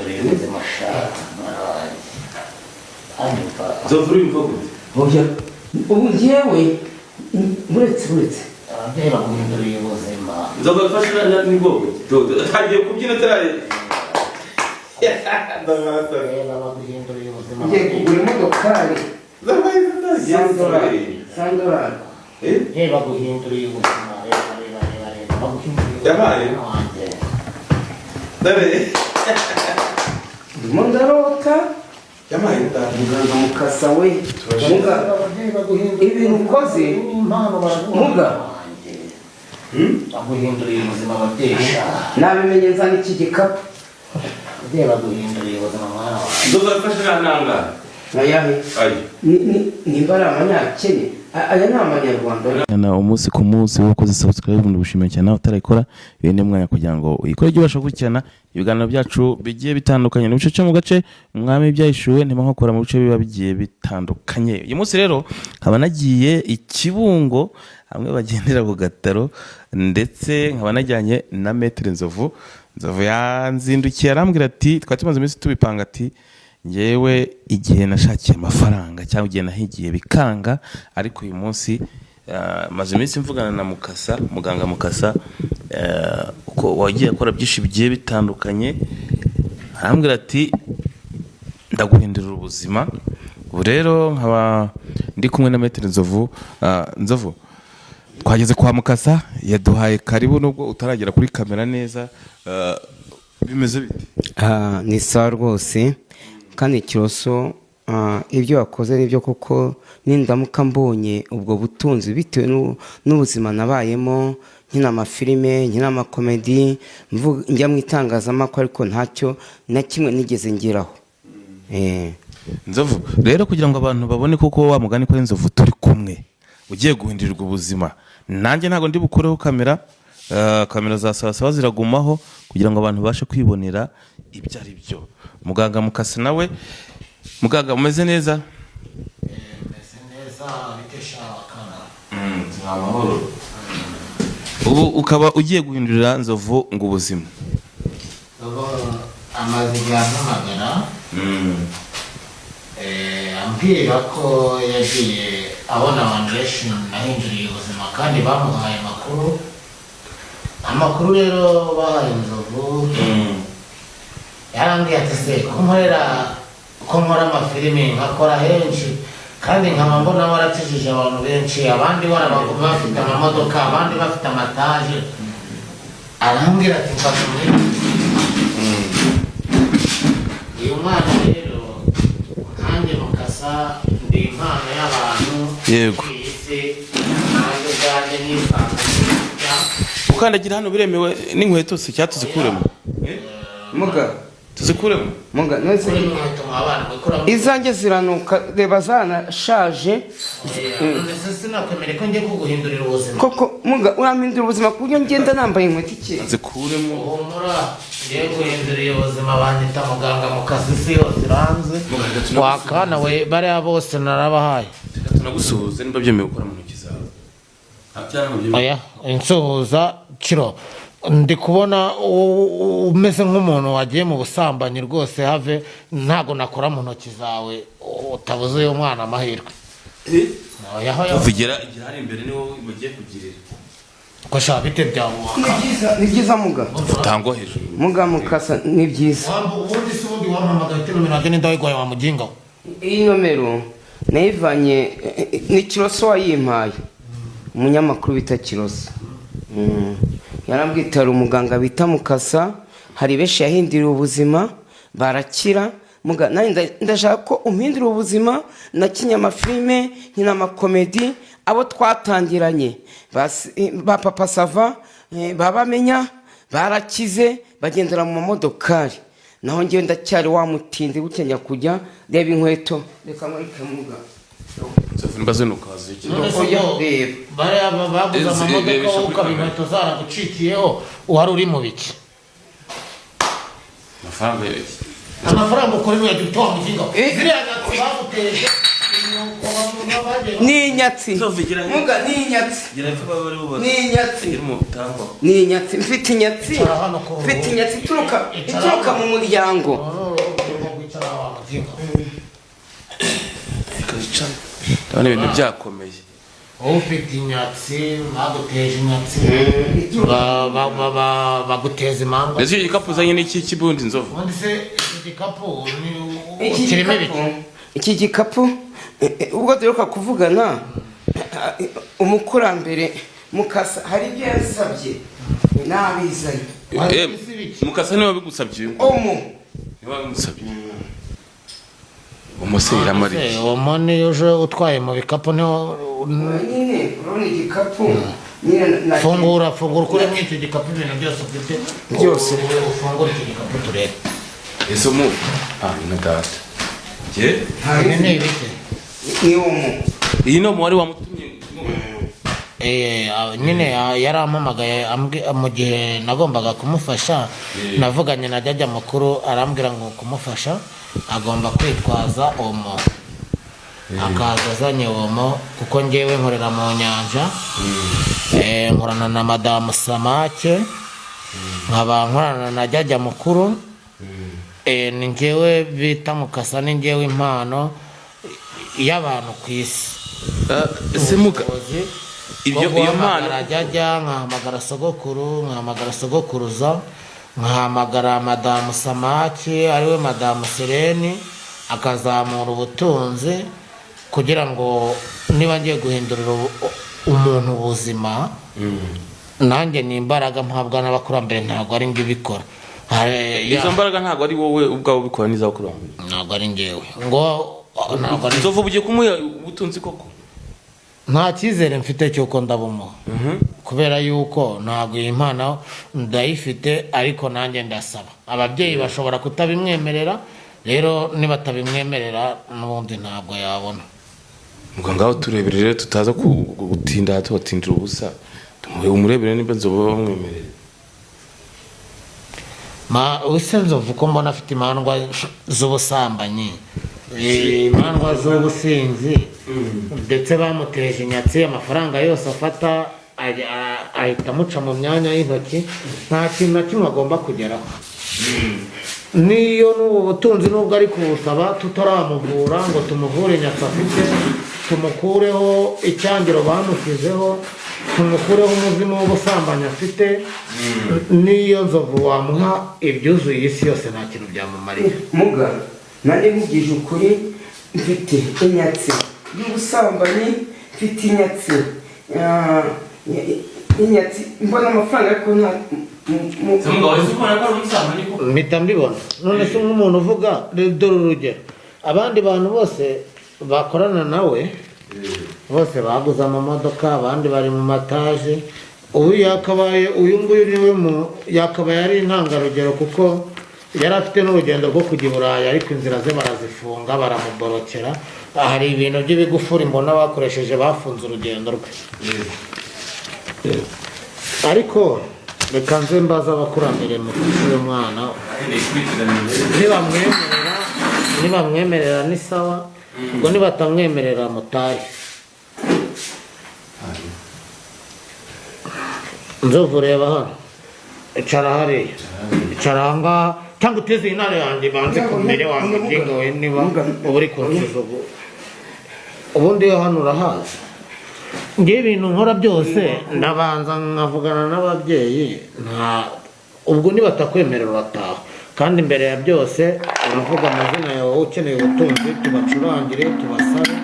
Baguhinduriye ubuzima sha, mwana wanjye. Hanyuma Nzovu, urumva gute? Oya, ubu njyewe buretse. Ababyeyi baguhinduriye ubuzima. Nzovu afashe ni bwoko ki? Dodo atangiye kubyina atari. Reba, baguhinduriye ubuzima. Ngiye kugura imodokari $100, $100. Ababyeyi baguhinduriye ubuzima. Reba, reba, reba, reba, baguhinduriye ubuzima. Yabaye? Mwana wanjye. Dore. Ndimo ndarota. Yabaye. Muganga Mukasa we, muga. Ababyeyi baguhinduriye Ibintu ukoze. Impano baraguha. Muga. Mwana wanjye. Baguhinduriye ubuzima ababyeyi sha. Nabimenye nzana iki gikapu. Ababyeyi baguhinduriye ubuzima, mwana wanjye. Nzovu afashe nta ntanga. Ayahe? Ayo. Nimba ari amanyakenya, aya ni amanyarwanda. Na umunsi ku munsi wakoze subscribe, ndagushimiye cyane. Nawe utarayikora, uyu ni umwanya kugira ngo uyikore, ujye ubasha gukurikirana ibiganiro byacu bigiye bitandukanye. Ni ibice mu gace umwami byahishuwe, ndimo nkakora mu bice biba bigiye bitandukanye. Uyu munsi rero nkaba nagiye i Kibungo, hamwe bagendera ku gataro, ndetse nkaba najyanye na Maître Nzovu. Nzovu yanzindukiye arambwira ati, twari tumaze iminsi tubipanga, ati ngewe igihe nashakiye amafaranga cyangwa igihe nahigiye bikanga, ariko uyu munsi maze iminsi mvugana na Mukasa, muganga Mukasa, uko wagiye akora byinshi bigiye bitandukanye, arambwira ati ndaguhindurira ubuzima. Ubu rero nkaba ndi kumwe na Maître Nzovu. Nzovu, twageze kwa Mukasa, yaduhaye karibu nubwo utaragera kuri kamera neza. Bimeze bite? Ah, ni sawa rwose. Kandi Kiroso, ibyo wakoze nibyo koko. Nindamuka mbonye ubwo butunzi bitewe n'ubuzima nabayemo, nkina amafilime, nkina amakomedi, njya mu itangazamakuru, ariko ntacyo na kimwe nigeze ngeraho. Nzovu rero, kugira ngo abantu babone koko wa mugani ko ari Nzovu turi kumwe ugiye guhindurirwa ubuzima, nanjye ntabwo ndi bukureho kamera. Kamera za Sawa Sawa ziragumaho kugira ngo abantu babashe kwibonera ibyo ari byo. Muganga Mukasa nawe, muganga, umeze neza? Meze neza, bitesha akana. Amahoro. Ubu ukaba ugiye guhindurira Nzovu ngo ubuzima. Ubu amaze igihe ampamagara, ambwira ko yagiye abona abantu benshi nahinduriye ubuzima kandi bamuhaye amakuru. Amakuru rero bahaye Nzovu, yarambwiye ati: "Se ko nkorera, ko nkora amafilimi, nkakora henshi, kandi nkaba mbona warakijije abantu benshi, abandi warabaguma bafite amamodoka, abandi bafite amataje." Arambwira ati: "Mfasha muri uyu mwana." Rero nkanjye Mukasa ndi impano y'abantu kuri iyi si, nanjye ubwanjye nisanga. Gukandagira hano biremewe n'inkweto se, cyangwa tuzikuremo? Muga. Tuzikuremo. Muga, none Kuri inkweto mwabana mwikuramo. Izanjye ziranuka, reba, zanashaje. None se sinakwemere ko ngiye kuguhindurira ubuzima? Koko muga, urampindura ubuzima ku buryo ngenda nambaye inkweto iki? Zikuremo. Humura, ngiye guhindurira ubuzima. Banyita muganga Mukasa, isi yose iranze. Wakana we, bariya bose narabahaye. Reka tunagusuhuze niba byemewe gukora mu ntoki zawe. Cyangwa byemewe. Oya, insuhuza kiro ndi kubona umeze nk'umuntu wagiye mu busambanyi rwose. Have, ntabwo nakora mu ntoki zawe utabuze uyu mwana amahirwe. Oya, oya. Tuvugera igihe hari imbere, ni wowe bagiye kugirira. Ko sha, bite byawe? Ni byiza, ni byiza muga. Utangwa hejuru. Muga Mukasa, ni byiza. Ubundi se ubundi wampamagaye ute? Nomero yanjye n'indayiguhaye, wa muginga we? Iyi nomero nayivanye, ni Kiroso wayimpaye, umunyamakuru bita Kiroso. Yarambwita hari umuganga bita Mukasa, hari benshi yahinduriye ubuzima barakira. Muga, nanjye ndashaka ko umpindurira ubuzima. Nakinye amafilime, nkina amakomedi, abo twatangiranye ba Papa Sava, babamenya barakize, bagendera mu mamodokari, naho ngewe ndacyari wa mutindi gutya kujya. Reba inkweto, reka nkwereke muga. Nzovu, nimba zinuka wazikira. None se Oya, ubwo reba. bariya baguze amamodoka, rebesha wowe kuri ukaba kamera. inkweto zaragucikiyeho, wari uri mu biki? Amafaranga? Amafaranga ukora inkweto ufite, wa muginga we? Eh. Ziriya nyatsi baguteje inyuko bagiye. Ni inyatsi. Nzovu, Muga, ni inyatsi. gira epfo baba bari bubatse. Ni inyatsi. Gira umutangwa. Ni inyatsi, mfite inyatsi. Icara hano ku Mfite ruhu. inyatsi ituruka Icara ituruka hano. mu muryango. mugingo. Ndabona ibintu byakomeye. Wowe ufite inyatsi, baguteje inyatsi, baguteza impamvu. Ndetse icyo gikapu uzanye ni iki cy'ibundi, Nzovu? Ubundi se iki gikapu Iki kirimo ibiki? Iki gikapu, ubwo duheruka kuvugana, umukurambere Mukasa hari ibyo yansabye, nabizanye. Eh, Mukasa niwe wabigusabye uyu nguyu? Omo. Niwe wabigusabye umusore iramariye. Uwo moni uje utwaye mu bikapu niwo? Nyine urabona igikapu nyine Fungura, fungura, ukuremo icyo gikapu, ibintu byose ufite. Byose. Ufungure icyo gikapu turebe. Ese mu ah ni data ye. Ibi ni ibiki? Ni omo. Iyi ni umubare wamutumye? Nyine yarampamagaye mu gihe nagombaga kumufasha. Navuganye na jajya mukuru, arambwira ngo kumufasha agomba kwitwaza omo, akaza azanye omo, kuko ngewe nkorera mu nyanja. Nkorana na madamu Samake, nkaba nkorana na jajya mukuru. Ni ngewe bita Mukasa, ni ngewe impano y'abantu ku isi. Ese muga Ubushobozi ibyo bwo iyo mpano guhamagara jajya, nkahamagara sogokuru, nkahamagara sogokuruza, nkahamagara madamu Samaki ariwe madamu Sereni, akazamura ubutunzi kugira ngo niba ngiye guhindurira umuntu ubuzima, nanjye ni imbaraga mpabwa n'abakurambere, ntabwo ari njye ubikora. Izo mbaraga ntabwo ari wowe ubwawe ubikora n'iz'abakurambere? Ntabwo ari njyewe, ngo ntabwo ari. Nzovu, ugiye kumuha ubutunzi koko? Nta cyizere mfite cy'uko ndabumuha, kubera yuko ntabwo iyi mpano ndayifite, ariko nanjye ndasaba. Ababyeyi bashobora kutabimwemerera, rero nibatabimwemerera n'ubundi ntabwo yabona. Muga ngaho turebere rero, tutaza gutinda tubatindira ubusa. Tumuhe umurebere nimba Nzovu bamwemerera. Ma use Nzovu, ko mbona afite imandwa z'ubusambanyi, imandwa z'ubusinzi, ndetse bamuteje inyatsi, amafaranga yose afata ahita amuca mu myanya y'intoki, nta kintu na kimwe agomba kugeraho. Niyo n'ubu butunzi nubwo ari kubusaba tutaramuvura ngo tumuvure inyatsi afite, tumukureho icyangiro bamushyizeho, tumukureho umuzimu w'ubusambanyi afite, n'iyo Nzovu wamuha ibyuzuye isi yose nta kintu byamumarira. Muga, nanjye nkubwije ukuri, mfite inyatsi y'ubusambanyi, mfite inyatsi, inyatsi mbona amafaranga ariko nta Mpita mbibona. None se nk'umuntu uvuga, dore urugero, abandi bantu bose bakorana nawe bose baguze amamodoka, abandi bari mu mataje, ubu yakabaye uyu nguyu niwe mu yakabaye ari intangarugero, kuko yari afite n'urugendo rwo kujya i Burayi, ariko inzira ze barazifunga, baramuborokera. Hari ibintu by'ibigufuri mbona bakoresheje, bafunze urugendo rwe. Ariko reka nze mbaze abakurambere mufashe uyu mwana. Nibamwemerera ni sawa, ubwo nibatamwemerera mutahe. Nzovu, reba hano, icara hariya, icara ahangaha, cyangwa uteze intare yanjye banze kumere wanjye we, niba uba uri kunsuzugura. Ubundi iyo hano urahazi, ngewe ibintu nkora byose ndabanza nkavugana n'ababyeyi. Nta ubwo nibatakwemerera urataha, kandi mbere ya byose uravuga amazina yawe wowe ukeneye ubutunzi, tubacurangire, tubasabe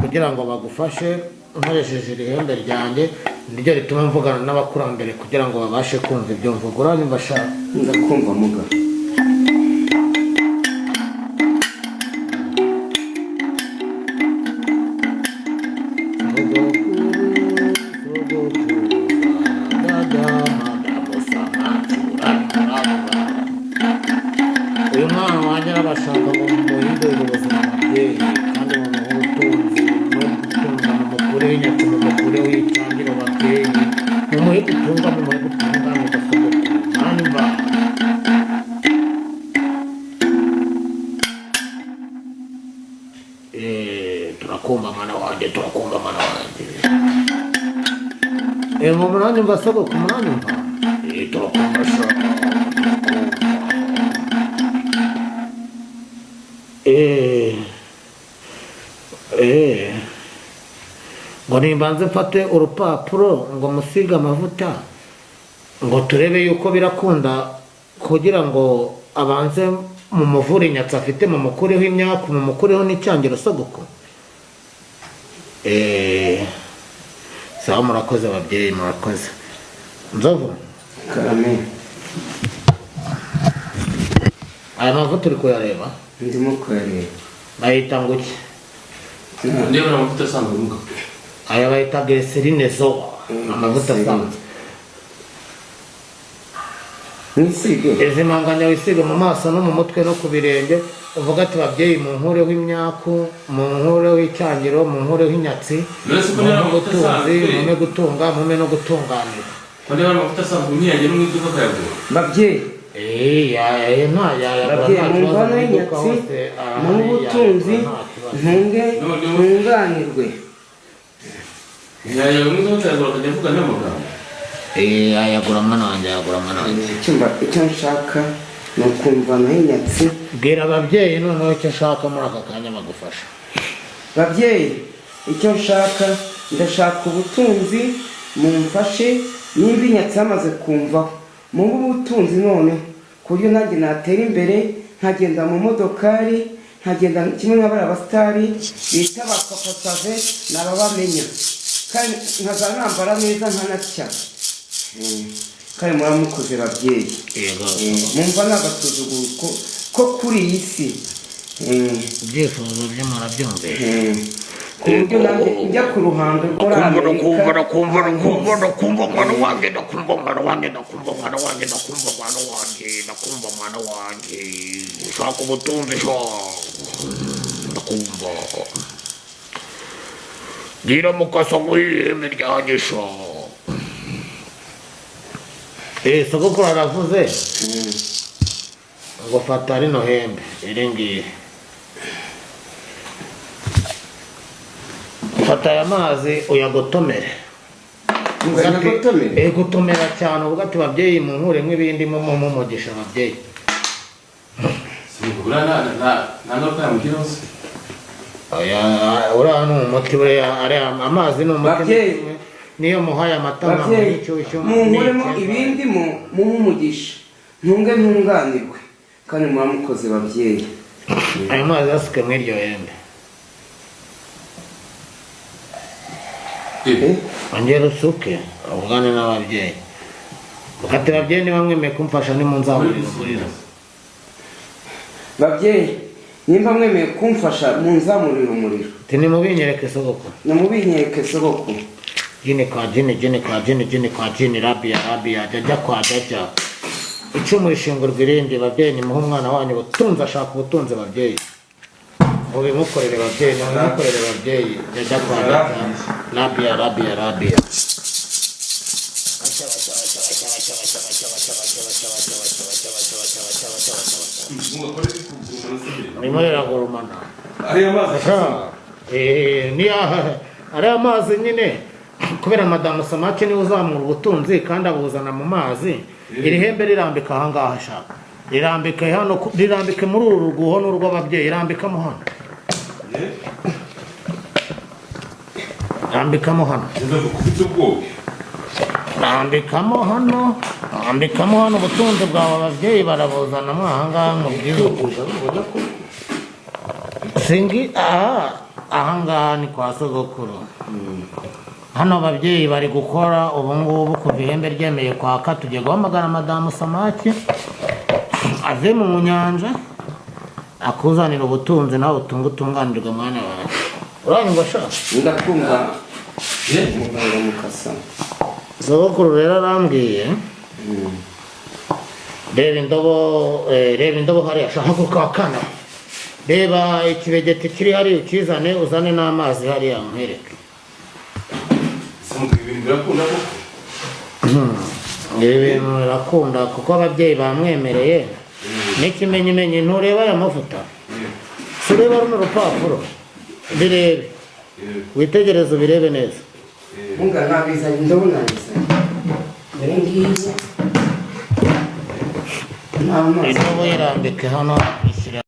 kugira ngo bagufashe. Nkoresheje iri hembe ryanjye niryo rituma mvugana n'abakurambere kugira ngo babashe kumva ibyo mvuga. Uranyumva sha? Ndakumva, muga. Sogokuru, sogokuruza, dada, madamu Samaki, urabura. Uyu mwana wanjye arabashaka ngo mumuhindurire ubuzima ababyeyi, kandi mumuhe ubutunzi no gutunga, mumukureho inyatsi, mumukureho icyangiro ababyeyi, mumuhe gutunga, mumuhe gutunganirwa. Sogokuru, manyumva? Turakumva mwana wanjye, turakumva mwana wanjye. Mu muranyumva sogokuru, muranyumva? Turakumva sha, turakumva. Ngo nimbanze mfate urupapuro ngo musige amavuta, ngo turebe yuko birakunda, kugira ngo abanze mumuvure inyatsi afite, mumukureho imyaku, mumukureho n'icyangiro, sogoko. Sawa, murakoze ababyeyi, murakoze. Nzovu. Karame. Aya mavuta uri kuyareba? Ndimo kuyareba. Bayita ngo iki? Ndeba amavuta asanzwe muga. Aya bayita glycerine zoa, amavuta glycerine. asanzwe. Nisige? Izi mpanganya wisiga mu maso no mu mutwe no ku birenge, uvuga ati: "Babyeyi, munkureho imyaku, munkureho icyangiro, munkureho inyatsi, Mbese ko mumpe niba amavuta ubutunzi, asanzwe? mumpe gutunga, mumpe no gutunganira." Ko ndeba amavuta asanzwe, ntiyajya no mu iduka akayagura? Babyeyi. Eh, nta yayagura. Babyeyi, Nta kibazo, mumvane mu iduka inyatsi, hose arahari, mumpe ubutunzi, yayagura, nta kibazo. ntunge ntunganirwe. Ntiyajya mu iduka akayagura, akajya avuga n'amagambo. Eh, yayagura mwana wanjye, yayagura mwana wanjye. Icyo nshaka ni ukumvanaho inyatsi. Bwira ababyeyi noneho icyo ushaka muri aka kanya, bagufasha. Babyeyi, icyo nshaka, ndashaka ubutunzi. Mumfashe, nimba inyatsi yamaze kumvaho, mumpe ubutunzi noneho ku buryo nanjye natera imbere, nkagenda mu modokari, nkagenda kimwe nka bariya basitari bita ba Papa Save, nababamenya, kandi nkaza nambara neza nkanatya. Kandi muramukoze babyeyi. Yego. Mumva ni agasuzuguro ko kuri iyi si. Ibyifuzo byo murabyumvise. Ku buryo nanjye njya ku ruhando rwo muri Amerika. Ndakumva, ndakumva, ndakumva mwana wanjye, ndakumva mwana wanjye, ndakumva mwana wanjye, ndakumva mwana wanjye, ndakumva mwana wanjye. Ushaka ubutunzi sha, ndakumva. Gira mukasa nguhembe ryanjye sha. Sogokuru aravuze ngo fata rino hembe iri ngiri, fata aya mazi uyagotomere. Ngo nyagotomere? Eh, gotomera cyane, uvuga ati: "Babyeyi, munkuremo ibindi, mu umugisha ababyeyi." Buriya nta ngaruka yamugiraho se? Oya, uriya ni umuti, buriya ariya amazi ni umuti. Babyeyi. Niyo muhaye amata nkamuha Babyeyi, inshyushyu. munkuremo Ni ikiza. ibindi, muhe umugisha, ntunge ntunganirwe, kandi muramukoze babyeyi. Ayo mazi asuke muri iryo hembe. Eh, ongera usuke, uvugane n'ababyeyi ukati: "Babyeyi, niba mwemeye kumfasha, nimunzamurire umuriro." Babyeyi, nimba mwemeye kumfasha, munzamurire umuriro. Ati: "Nimubinyereke sogokuru." Namubinyereke sogokuru. Jini kwa jini, jini kwa jini, jini kwa jini, rabia rabia, jajya kwa jajya, icumu rishingurwa irindi. Babyeyi, nimuhe umwana wanyu ubutunzi, ashaka ubutunzi. Babyeyi, mubimukorere, babyeyi, mubimukorere babyeyi. Jajya kwa jajya, rabia rabia rabia. Ririmo riragurumana. Ariya mazi? Aha. Niya ariya mazi nyine, kubera madamu Samake niwe uzamura ubutunzi kandi abuzana mu mazi. Iri hembe rirambika ahangaha, ashaka rirambike hano, rirambike muri uru ruguho n'urw'ababyeyi, rirambikamo hano, rambikamo hano. Ufite ubwoba. Rambikamo hano, rambikamo hano. Ubutunzi bwawe ababyeyi barabuzanamo ahangaha mu bwiza. Singi aha, ahangaha ni kwa sogokuru. Hano ababyeyi bari gukora ubu ngubu. Kuva ihembe ryemeye kwaka, tugiye guhamagara madamu Samaki ave mu nyanja akuzanira ubutunzi, nawe utunge utunganirwe mwana wawe. Uranyumva sha? Ndakumva muganga Mukasa. Sogokuru rero arambwiye, reba indobo, reba indobo hariya, shaka gukakana, reba ikibegeti kiri hariya ukizane, uzane n'amazi hariya nkwereke. Ibintu birakunda koko. Ibi bintu birakunda kuko ababyeyi bamwemereye n'ikimenyimenyi. Ntureba aya mavuta? Si ureba runo rupapuro? Birebe, witegereze, ubirebe neza. Muga, nabizanye indobo, nabizanye, dore ngiyi n'amazi. Indobo yirambike hano, ishyira.